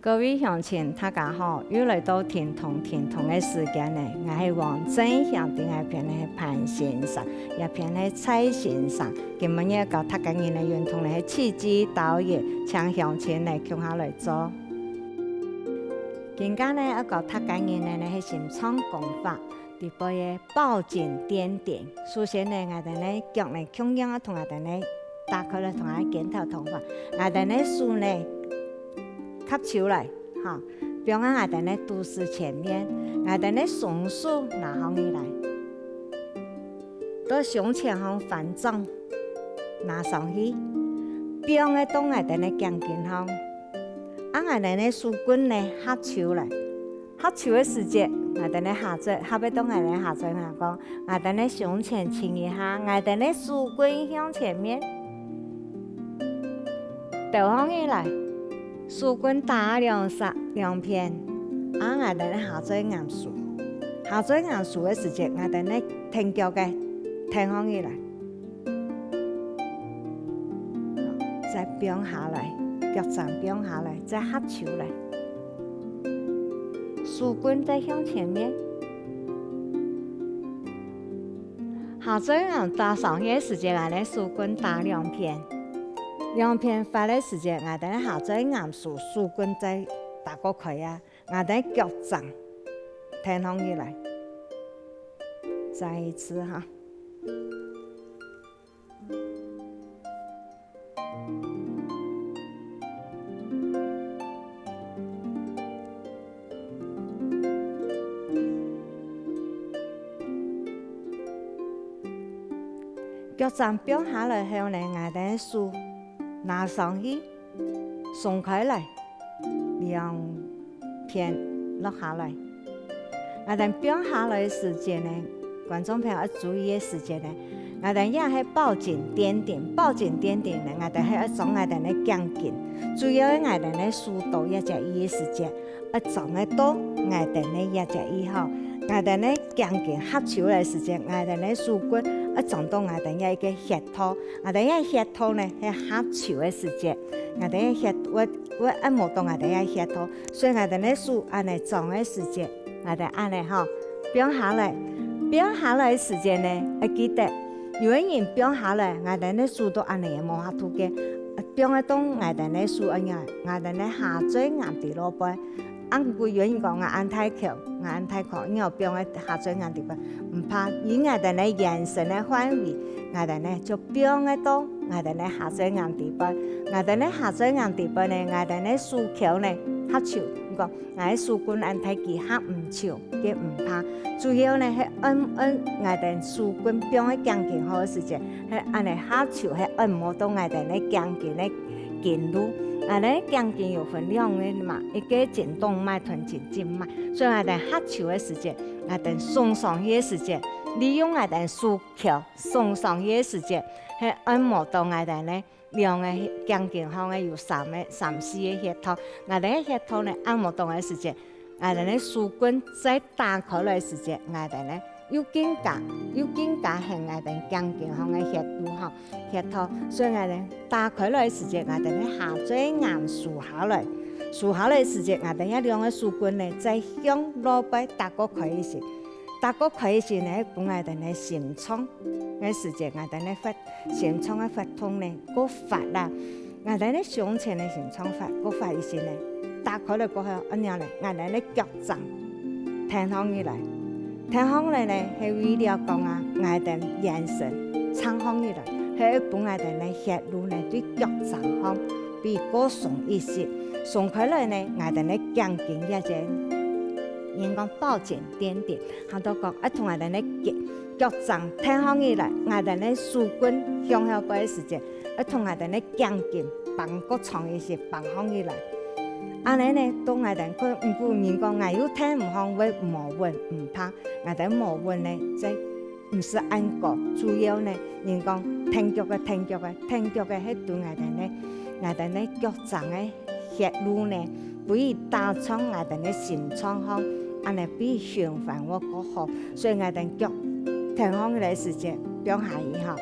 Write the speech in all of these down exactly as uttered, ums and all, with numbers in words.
各位鄉親，大家好！又來到停動停動个時間呢，𠊎係王正祥，在這片个係潘先生，這片係蔡先生。今晡日教大家人个運動呢係氣機導引，請鄉親來共下來做。今下呢，愛教大家人个呢係心臟功法。 裡背个抱緊墊頂。首先呢，𠊎兜呢腳呢共樣愛同𠊎兜呢打開來同𠊎肩頭同款，𠊎兜呢手呢合手來，哈，放在𠊎兜呢肚屎前面，𠊎兜呢雙手拿䟘起來，到胸前項翻轉，拿上去，放在到𠊎兜呢頸根項，啊𠊎兜呢手根呢合手來。 合手个時節，𠊎兜呢下嘴，合仔到𠊎兜呢下嘴，𠊎講，𠊎兜呢胸前伸一下，𠊎兜呢手根向前面，兜䟘起來，手根打兩儕兩片，啊𠊎兜呢下嘴頷手，下嘴頷手个時節，𠊎兜呢跈腳个，跈䟘起來。 再放下來，腳㬹放下來，再合手來。手根再向前面。下嘴頷打上去个時節，𠊎兜手根打兩片。兩片發个時節，𠊎兜下嘴頷手，手根再打過開啊！ 𠊎兜腳㬹，跈䟘起來。再一次哈。腳㬹放下來後呢，𠊎兜手拿上去，鬆開來。 兩片落下來。𠊎兜放下來个時節呢，觀眾朋友愛注意个時節呢，𠊎兜這係抱緊墊頂，抱緊墊頂呢，𠊎兜係愛裝𠊎兜个頸根，主要个𠊎兜个手到這隻位个時節，愛裝个到𠊎兜个這隻位吼。𠊎兜个頸根合手个時節，𠊎兜个手根愛裝到𠊎兜个一個穴道，𠊎兜个穴道呢係合手个時節，𠊎兜个穴位 會按摩到𠊎兜个穴道，所以𠊎兜个手恁仔裝个時節，𠊎兜恁仔吼，放下來，放下來个時節呢，愛記得，有个人放下來，𠊎兜个手都恁仔無法度个，放个動𠊎兜个手恁樣，𠊎兜个下嘴頷在落背。啊毋過有人講𠊎恁大箍，𠊎恁大箍，你愛放个下嘴頷在背，毋怕，以𠊎兜个圓身个範圍，𠊎兜呢就放个動 𠊎兜个下嘴頷在背，𠊎兜个下嘴頷在背呢，𠊎兜个手箍呢合手，你講𠊎个手根恁大支合毋住，該毋怕。主要呢係按按𠊎兜手根放个頸根項个時節，係恁仔合手係按摩到𠊎兜个頸根个筋路。𠊎兜頸根有分兩個嘛，一個頸動脈同頸靜脈，所以𠊎兜合手个時節，𠊎兜鬆上去个時節，利用𠊎兜手箍鬆上去个時節，係按摩到𠊎兜呢 兩個頸根項个有三個、三四個穴道，𠊎兜个穴道呢，按摩到个時節，𠊎兜个手根再打開來時節，𠊎兜呢又更加又更加係𠊎兜頸根項个穴路吼，穴道。所以𠊎兜打開來時節，𠊎兜个下嘴頷收下來，收下來時節，𠊎兜這兩個手根呢，再向落背打過開一息。 打過開一息呢，分𠊎兜个心臟个時節，𠊎兜个發心臟个活動呢，過發啦。𠊎兜个胸前个心臟發過發一息呢，打開來過後，恁樣呢，𠊎兜个腳㬹挺䟘起來，挺䟘來呢，係為了講啊，𠊎兜圓身挺䟘起來，係分𠊎兜个血路呢，對腳㬹項比較鬆一息。鬆開來呢，𠊎兜个頸根也就人講抱緊墊底， 喊到講，愛同𠊎兜个腳腳㬹挺䟘起來，𠊎兜个手根向後背个時節，愛同𠊎兜个頸根挷較長一息，挷䟘起來。恁仔呢，到𠊎兜看，毋過人講𠊎又挺毋䟘，會無穩，毋怕，𠊎兜無穩呢，這毋使恁高，主要呢，人講挺腳个，挺腳个，挺腳个，係對𠊎兜个，𠊎兜个腳㬹个 血路呢，分佢打暢𠊎兜个心臟項，恁仔分佢循環會較好。所以𠊎兜腳挺䟘起來時節，放下去吼，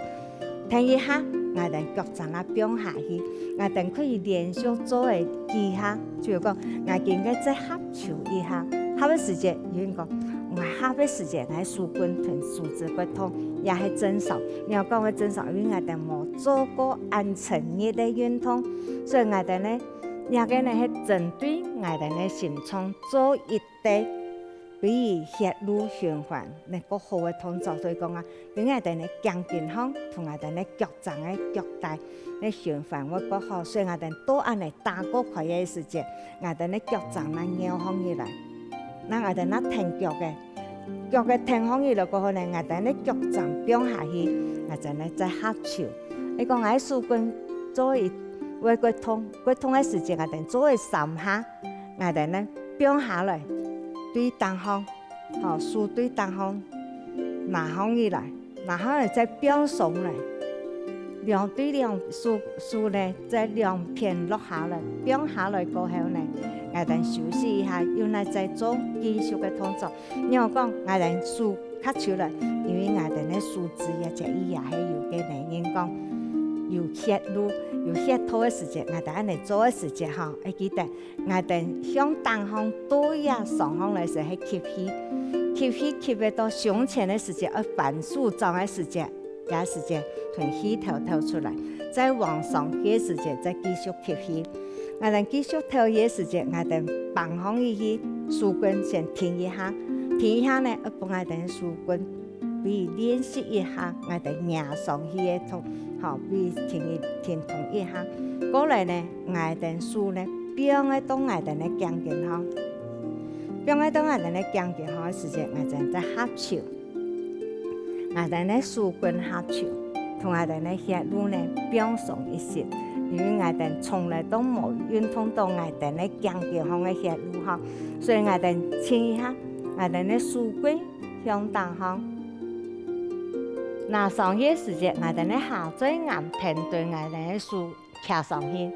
挺一下， ，𠊎兜腳㬹啊放下去，𠊎兜可以連續做个幾下，就係講𠊎今个再合手一下，合个時節，有人講，𠊎合个時節，𠊎手筋同手指骨痛，也係正常。你愛講个正常，因為𠊎兜無做過恁深入个運動，所以𠊎兜呢，這个呢係針對𠊎兜呢心臟做一 對，比如血路循環呢較好个動作，所以講啊，對𠊎兜呢頸根項同𠊎兜呢腳㬹个腳底呢循環會較好，所以𠊎兜到恁呢打過開个時節，𠊎兜呢腳㬹那翹䟘起來，那𠊎兜那跈腳个，腳个跈䟘起來過後呢，𠊎兜呢腳㬹放下去，𠊎兜呢再合手。你講𠊎手筋做一會骨痛，骨痛个時節，𠊎兜做一三下。 𠊎兜呢放下來，對頂項，吼，手對頂項，拿䟘起來，拿䟘來再放鬆來，兩對兩手手呢再兩片落下來，放下來過後呢，𠊎兜休息一下，又來再做繼續个動作。你好講，𠊎兜手合手來，因為𠊎兜呢手指也這一下係有个呢，人講有血路，有血透个時節，𠊎兜恁呢做个時節吼，愛記得 𠊎兜向頂項對啊上項來時係吸氣，吸氣吸个到胸前个時節，愛翻手掌个時節，這時節同氣頭敨出來，再往上去个時節再繼續吸氣。𠊎兜繼續敨氣个時節，𠊎兜放䟘起去，手筋先停一下，停一下呢，愛分𠊎兜手筋 比如練習一下，𠊎兜擎上去个動，吼，比如停一停動一下。過來呢，𠊎兜手呢，放个到𠊎兜个頸根項，放个到𠊎兜个頸根項个時節，𠊎兜再合手，𠊎兜个手筋合手，同𠊎兜个血路呢放鬆一息，因為𠊎兜從來都無運動到𠊎兜个頸根項个血路吼，所以𠊎兜清一下，𠊎兜个手筋 向頂項。拿上去个時節，𠊎兜个下嘴頷跈等𠊎兜个手擎上去，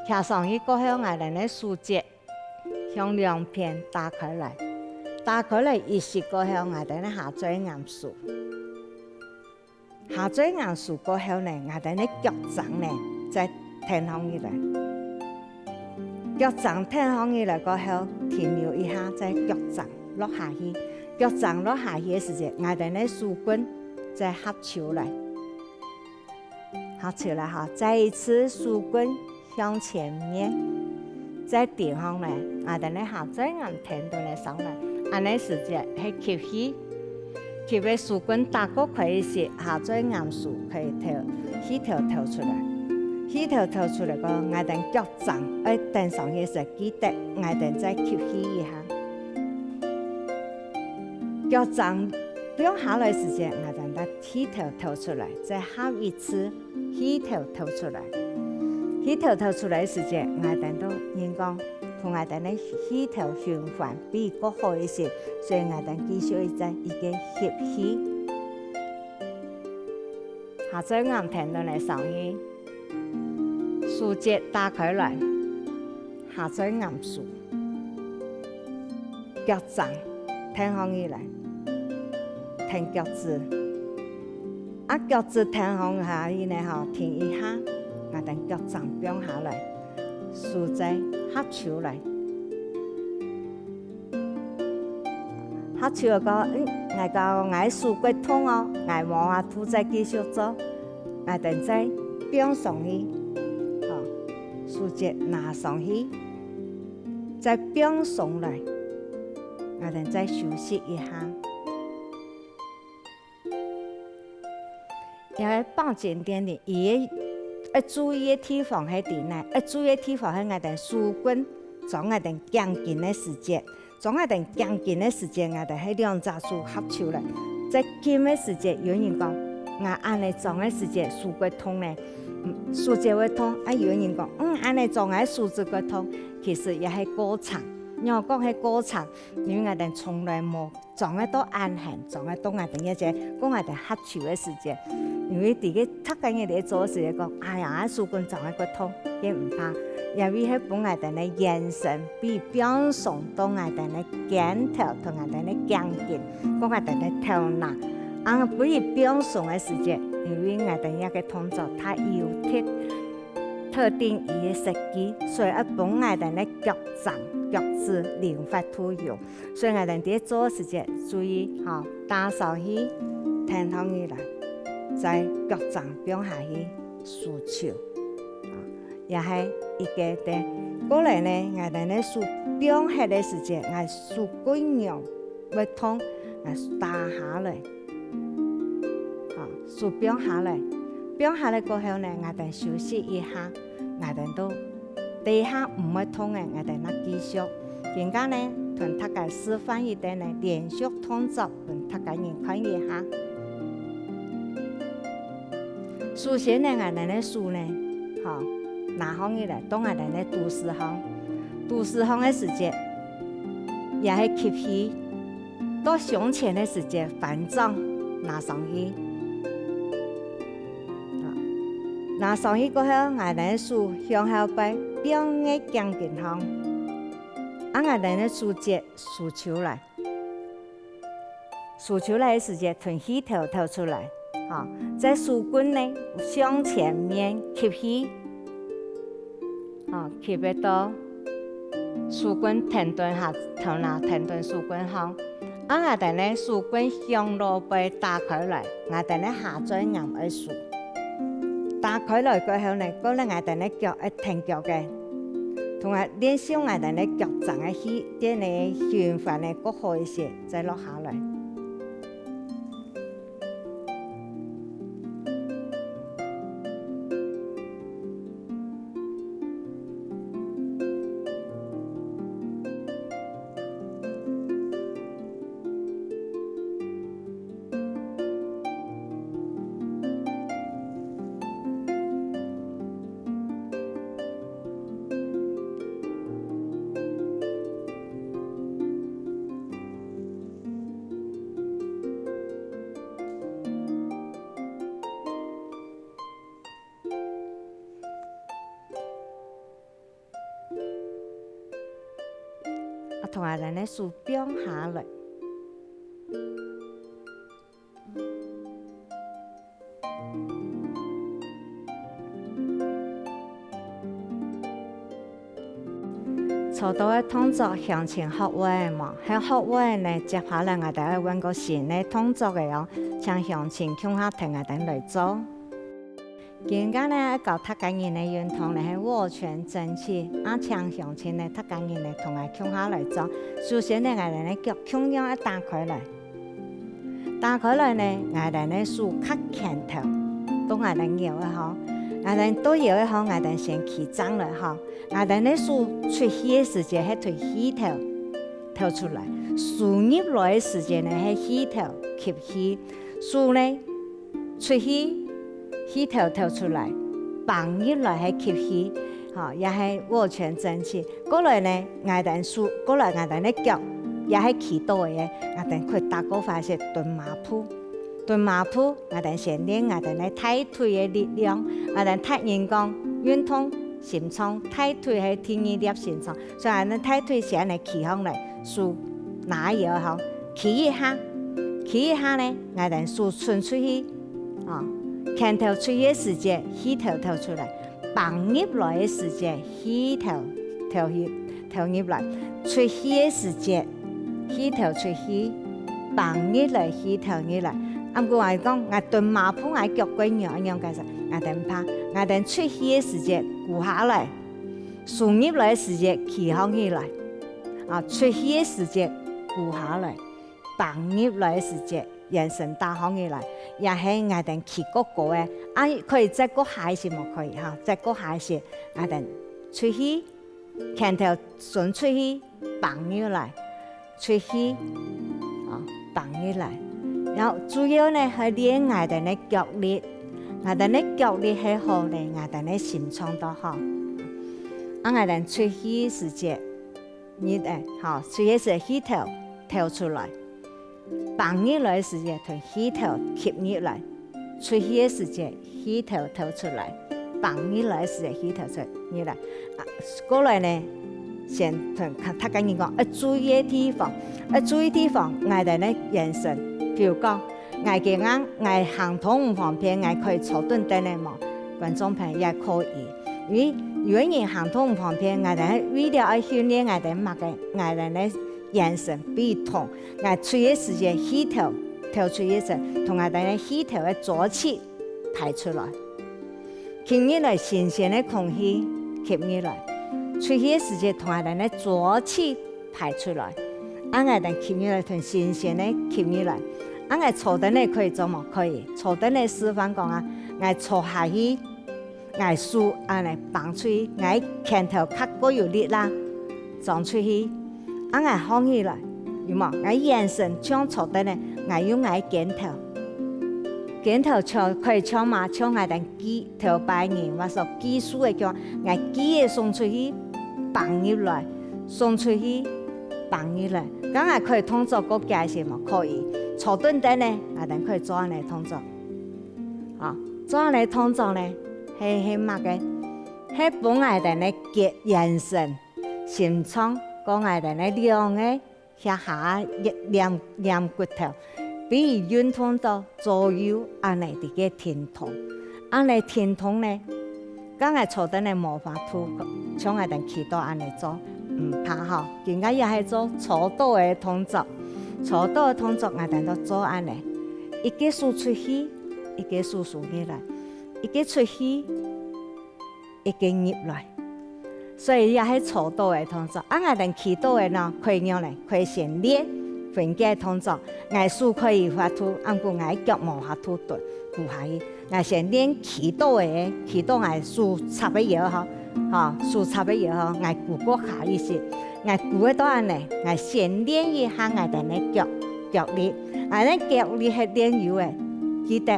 擎上去過後，𠊎兜个手節向兩片打開來，打開來一息過後，𠊎兜个下嘴頷收。 下嘴頷收過後呢，𠊎兜个腳㬹呢，再㧡䟘起來。腳㬹㧡䟘起來過後，停留一下，再腳㬹落下去。腳㬹落下去个時節，𠊎兜个手筋再合手來。合手來吼，再一次手筋 向前面，再頂項呢，𠊎兜个下嘴頷跈等來上來，恁呢時節係吸氣，吸个手筋打過開一息，下嘴頷收可以敨，氣頭敨出來。氣頭敨出來過，𠊎兜腳㬹愛㬹上去時，記得𠊎兜再吸氣一下。腳㬹放下來時節，𠊎兜再氣頭敨出來，再合一次。 氣頭敨出來。氣頭敨出來个時節，𠊎兜人講，同𠊎兜个氣頭循環比較好一息，所以𠊎兜繼續一再一个吸氣。下嘴頷跈等來上去，手節打開來，下嘴頷收。 腳㬹㬹䟘起來，㬹腳趾。啊，腳趾㬹䟘下去呢吼，停一下，𠊎兜腳㬹放下來，手再合手來。合手个，嗯，𠊎講𠊎手骨痛哦，𠊎無法度再繼續做，𠊎兜再放鬆去，吼，手節拿上去。 再放鬆來，𠊎兜再休息一下。因為保健店裡，佢个愛注意个地方係在哪？愛注意个地方係𠊎兜手筋，掌𠊎兜頸根个時節，掌𠊎兜頸根个時節，𠊎兜係兩隻手合手來。在緊个時節，有人講，𠊎恁呢掌个時節手骨痛呢，嗯，手節會痛。啊，有人講，嗯，恁呢掌𠊎手指骨痛。 其實也係過程。仰講係過程？因為𠊎兜從來無掌得到恁絚，掌得到𠊎兜這隻，講𠊎兜合手个時節。因為在該逐個人在做个時節講，哎呀，𠊎手筋掌个骨痛，也毋怕，因為係分𠊎兜个圓身，比放鬆到𠊎兜个肩頭同𠊎兜个頸根，講𠊎兜个頭那。啊，比放鬆个時節，因為𠊎兜這个動作，佢有特，特定佢个設計，所以愛分𠊎兜个腳踭、腳趾靈活度用。所以𠊎兜在做个時節，注意，吼，打上去，挺䟘起來，再腳踭放下去，收手。啊，這係一个點。過來呢，𠊎兜个手放忒个時節，𠊎手骨肉會痛，𠊎打下來。 好，手放下來，放下來過後呢，𠊎兜休息一下，𠊎兜都，等一下毋會痛个，𠊎兜再繼續。今下呢，同大家示範一個呢，連續動作，分大家人看一下。首先呢，𠊎兜个手呢，好，拿䟘起來，到𠊎兜个肚屎項。肚屎項个時節，也係吸氣。 到胸前个時節翻掌，拿上去。啊，拿上去過後，𠊎兜个手向後背放个頸根項，啊，𠊎兜个手節收手來。收手來个時節，同氣敨敨出來，啊，在手骨呢向前面吸氣。 好，吸氣到手骨停頓下，頭那停頓手骨項。啊，𠊎兜个手骨向外背打開來，𠊎兜个下嘴頷愛收。打開來過後呢，過來𠊎兜个腳愛挺腳个，同𠊎練習𠊎兜个腳掌个氣，這樣个循環个過好一些，再落下來。 啊，同𠊎兜个手放下來。 做到个動作鄉親學會無？係學會呢，接下來𠊎兜愛換個新个動作个哦，請鄉親共下跈𠊎兜來做。今下呢，愛教大家人个運動呢係握拳正氣，啊，請鄉親呢，大家人呢同𠊎共下來做。首先呢，𠊎兜个腳共樣愛打開來。 打開來呢，𠊎兜个手較前頭，到𠊎兜腰个吼，𠊎兜到腰个吼，𠊎兜先企正來吼。𠊎兜个手出氣个時節係對氣敨，敨出來；收入來个時節呢係氣敨，吸氣。手呢，出氣，氣敨敨出來，挷入來係吸氣，吼，也係握拳正氣。 過來呢，𠊎兜手，過來𠊎兜个腳，也係企到个，𠊎兜可以打過發些蹲馬步。蹲馬步，𠊎兜先練𠊎兜个大腿个力量。𠊎兜大人講，運動心臟，大腿係第二粒心臟，所以𠊎兜大腿先來企䟘來，手拿腰吼，企一下，企一下呢，𠊎兜手伸出去，啊，拳頭出去个時節，氣敨敨出來。 挷入來个時節，氣敨，敨入，敨入來；出氣个時節，氣敨出去，挷入來，氣敨入來。啊，毋過𠊎講，𠊎蹲馬步，𠊎腳骨肉恁樣解釋，𠊎兜毋怕，𠊎兜出氣个時節，跍下來；收入來个時節，企䟘起來。啊，出氣个時節，跍下來；挷入來个時節， 圓身打䟘起來，也係𠊎兜企高高个，啊，可以再過下一息無可以哈，再過下一息，𠊎兜出氣，拳頭伸出去，挷入來，出氣，啊，挷入來。然後主要呢，係練𠊎兜个腳力，𠊎兜个腳力係好呢，𠊎兜个心臟都好。啊，𠊎兜出氣時節， 入來，吼，出氣時氣敨，敨出來。挷入來時節，同氣敨吸入來。出氣个時節，氣敨敨出來。挷入來時節，氣敨出入來。啊，過來呢，先同大家人講，愛注意个地方，愛注意地方，𠊎兜个圓身。比如講， ，𠊎个人，𠊎行動毋方便，𠊎可以坐等等个無？觀眾朋友也可以，因為有个人行動毋方便，𠊎等為了愛訓練𠊎等麼个，𠊎等个眼神，比如同𠊎出去个時節，氣透，透出去个時，同𠊎等个氣透个週期排出來。 吸入來新鮮个空氣，吸入來，出去个時節同𠊎等个週期排出來，恁𠊎等吸入來同新鮮个吸入來。恁𠊎坐等个可以做無？可以。坐等个示範講啊，𠊎坐下去，𠊎手恁呢挷出去，𠊎拳頭較過有力啦，張出去。 恁𠊎䟘起來，有無？𠊎眼神像坐等个，𠊎用𠊎个肩頭，肩頭像，可以像麼？像𠊎等舉，頭擺人話說舉樹个樣，𠊎舉个送出去，挷入來，送出去，挷入來。該𠊎可以動作過加一息無？可以。坐等等个，𠊎等可以做恁呢動作。好，做恁呢動作呢，係，係麼个？係分𠊎等个眼，眼神、心臟，過𠊎等个兩个 下下黏，黏骨頭，比如運動到左右恁呢在該停動。恁呢停動呢，該𠊎坐等个無法度，像𠊎等企到恁呢做，毋怕吼。今下也係做坐到个動作，坐到个動作𠊎等都做恁呢，一个手出去，一个手收起來，一个出去， 一个入來。所以也係坐到个動作。啊𠊎等企到个呢，可以仰呢？可以先練分解動作。𠊎手可以法度，毋過𠊎腳無法度蹲，跍下去。𠊎先練企到个，企到𠊎手插个腰吼，吼，手插个腰吼，𠊎跍過下一息。𠊎跍个到恁呢，𠊎先練一下𠊎等个腳，腳力。𠊎等腳力係練有个，記得。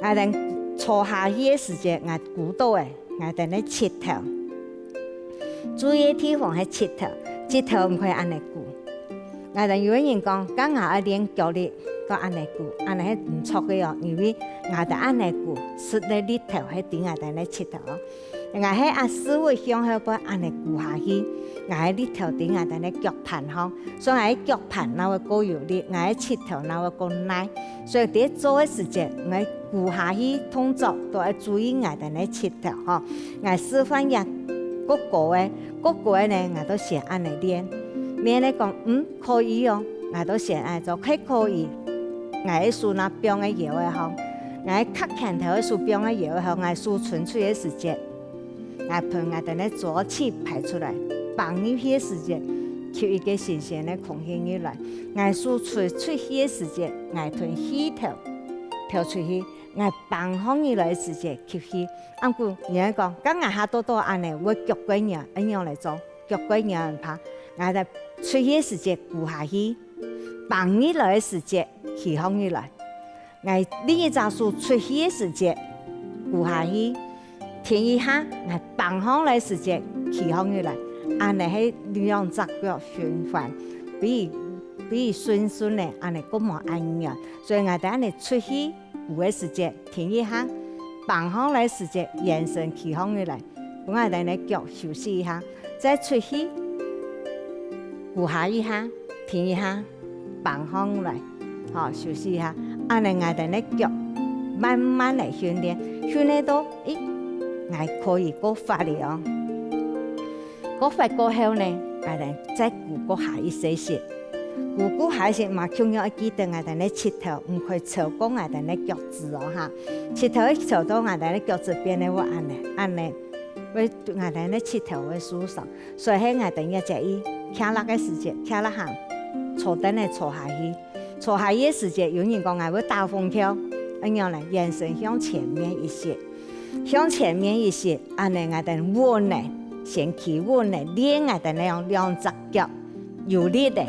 𠊎等坐下去个時節，𠊎跍到个， 𠊎等个膝頭。注意个地方係膝頭，膝頭毋可以恁呢跍。𠊎等有个人講，該𠊎愛練腳力，都恁呢跍，恁呢係毋著个哦，因為𠊎等恁呢跍，實个力頭係在𠊎等个膝頭哦。𠊎係啊，屎朏向後背恁呢跍下去，𠊎个力頭在𠊎等个腳盤項，所以𠊎个腳盤哪會過有力，𠊎个膝頭哪會過耐。所以在做个時節，𠊎 跍下去動作都愛注意𠊎等个膝頭吼。𠊎示範也過高个，過高个呢，𠊎都先恁呢練。免得講，嗯，可以哦，𠊎都先恁呢做，係可以。𠊎个手拿放个腰仔項，𠊎个揢拳頭个手放个腰仔項，𠊎手伸出个時節， 𠊎同𠊎等个左膝排出來，放入去个時節，吸一个新鮮个空氣入來。𠊎手伸出去个時節，𠊎同氣透，透出去。𠊎放䟘起來个時節，吸氣。毋過，人家講，該𠊎下多多恁呢，會腳骨軟，仰般來做？腳骨軟怕，𠊎等出去个時節，跍下去。 放入來个時節，企䟘起來。𠊎另一隻手出去个時節，跍下去，停一下，𠊎放䟘來个時節，企䟘起來。恁呢係兩隻腳循環，比，比順順个，恁呢較無恁軟。所以𠊎等恁呢出去， 跍个時節，停一下，放䟘來時節，圓身企䟘起來，分𠊎等个腳休息一下，再出去，跍下一下，停一下，放䟘來，好，休息一下。恁呢𠊎等个腳慢慢來訓練，訓練到，咦，𠊎可以過發了哦。 過發過後呢，𠊎等再跍過下一息息。跍過下一息嘛，共樣愛記得𠊎等个膝頭毋可以超過𠊎等个腳趾哦哈。膝頭一超到𠊎等个腳趾邊个會恁呢，恁呢，會𠊎等个膝頭會受傷。所以係𠊎等愛注意，徛落个時節，徛落行，坐凳仔坐下去。坐下去个時節，有人講𠊎會打風球，恁樣呢，圓身向前面一息。 向前面一息，恁呢𠊎等穩呢，先企穩呢，練𠊎等兩，兩隻腳，有力呢，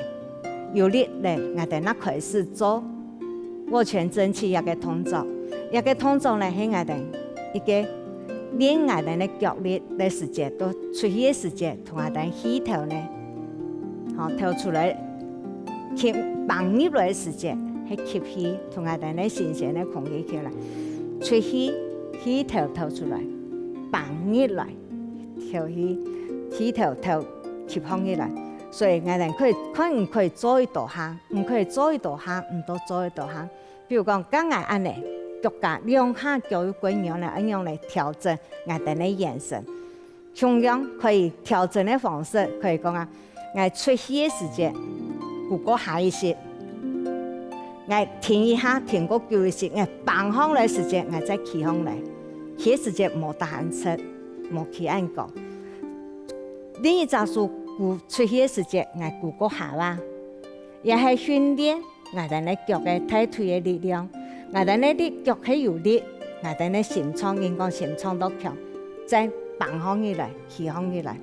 有力呢，𠊎等正開始做握拳正氣這個動作。這個動作呢，係𠊎等一個練𠊎等个腳力个時節，到出去个時節，同𠊎等氣頭呢，吼，透出來，吸，放入來个時節，係吸氣，同𠊎等个新鮮个空氣吸來，出去，氣頭透出來。 放入來，透氣，氣頭透吸放入來。所以𠊎等可以，看你可以做幾多下，毋可以做幾多下，毋多做幾多下。比如講，該𠊎恁仔，腳架兩下腳有骨癢呢，恁樣來調整𠊎兜个圓身。共樣可以調整个方式，可以講啊，𠊎出去个時節，跍過下一息；𠊎停一下，停過久一息；𠊎挷䟘來時節，𠊎再企䟘來。去个時節無打恁直，無企恁高。另一隻手跍出去个時節，𠊎跍過下啊，也係訓練 𠊎兜个腳个大腿个力量。𠊎兜个力，腳係有力，𠊎兜个心臟，人講心臟當強，再挷䟘起來，企䟘起來。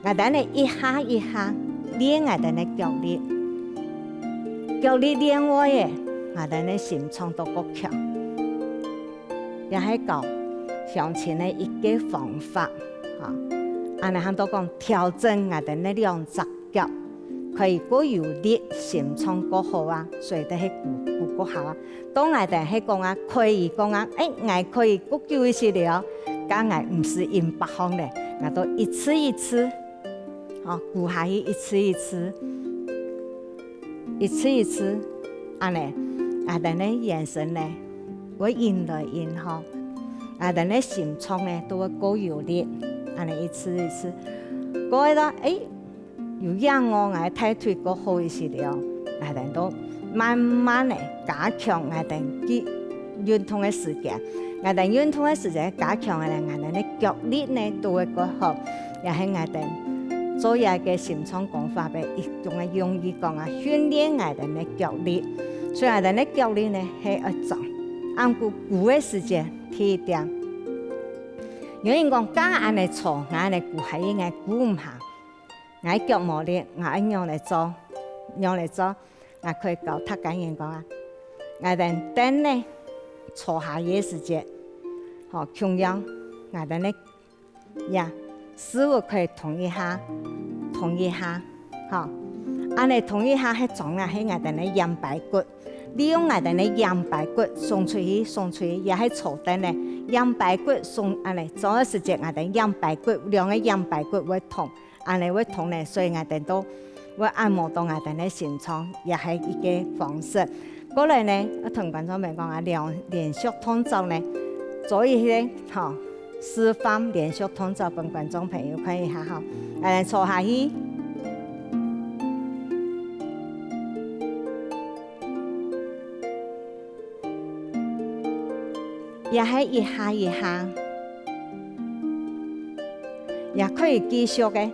𠊎兜呢一下一下練𠊎兜个腳力，腳力練會仔，𠊎兜个心臟都過強。也係教鄉親个一個方法，哈。恁仔喊做講調整𠊎兜个兩隻 腳，可以過有力，心臟過好啊，所以就係跍，跍過下啊。當𠊎兜係講啊，可以講啊，欸，𠊎可以過久一息了，該𠊎毋使硬挷䟘咧，𠊎都一次一次，吼，跍下去一次一次，一次一次，恁仔，𠊎兜个圓身呢，會硬來硬去，𠊎兜个心臟呢，都會過有力，恁仔一次一次，過到，欸， 有影哦，𠊎大腿過好一息了，𠊎兜都慢慢仔加強𠊎兜个運動个時間。𠊎兜運動个時間加強了，𠊎兜个腳力呢都會過好，也係𠊎兜做這個心臟功法个一種个用意講啊，訓練𠊎兜个腳力。所以𠊎兜个腳力呢係愛長，暗晡跍个時間第一點。有人講，該恁仔坐，𠊎恁仔跍下去，𠊎跍毋下。 𠊎腳無力，𠊎愛仰仔做？仰仔做？𠊎可以教大家人講啊，𠊎兜凳仔坐下个時節，吼，共樣，𠊎兜个呀，屎朏可以動一下，動一下，吼。恁仔動一下，係掌啊，係𠊎兜个腰背骨，利用𠊎兜个腰背骨送出去，送出去，也係坐凳仔，腰背骨送恁仔，做个時節，𠊎兜腰背骨，兩個腰背骨會動。 恁仔會動呢，所以𠊎兜都會按摩到𠊎兜个心臟，也係一個方式。過來呢，愛同觀眾朋友講啊，連，連續動作呢，做一個，吼，示範連續動作分觀眾朋友看一下吼。來，坐下去。 也係一下一下，也可以繼續个。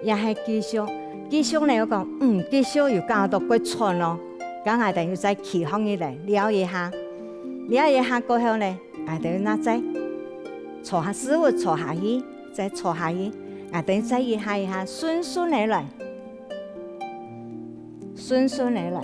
也係繼續，繼續呢，又講，嗯，繼續又感覺到過喘囉，該𠊎兜又再企䟘起來，尞一下，尞一下過後呢， 𠊎兜那再坐下，屎朏坐下去，再坐下去，𠊎兜再一下一下順順仔來，順順仔來。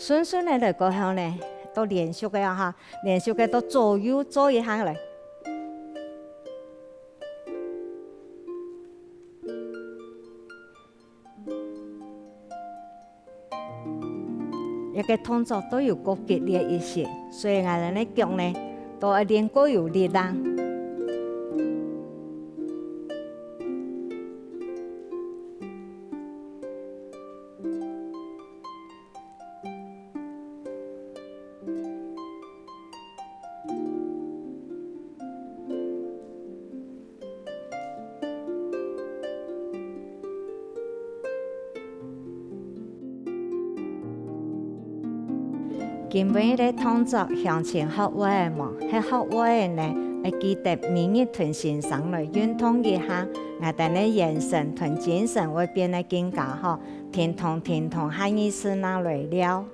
順順仔來過後呢，都連續个啊哈，連續个都左右做一下來。 這個動作都有過激烈一息，所以𠊎兜个腳呢，都愛練過有力啦。 今晡日个動作鄉親學會了無？係學會了呢，愛記得每日同先生來運動一下，𠊎兜个眼神同精神會變得更加好。停動，停動，下二次拿來尞。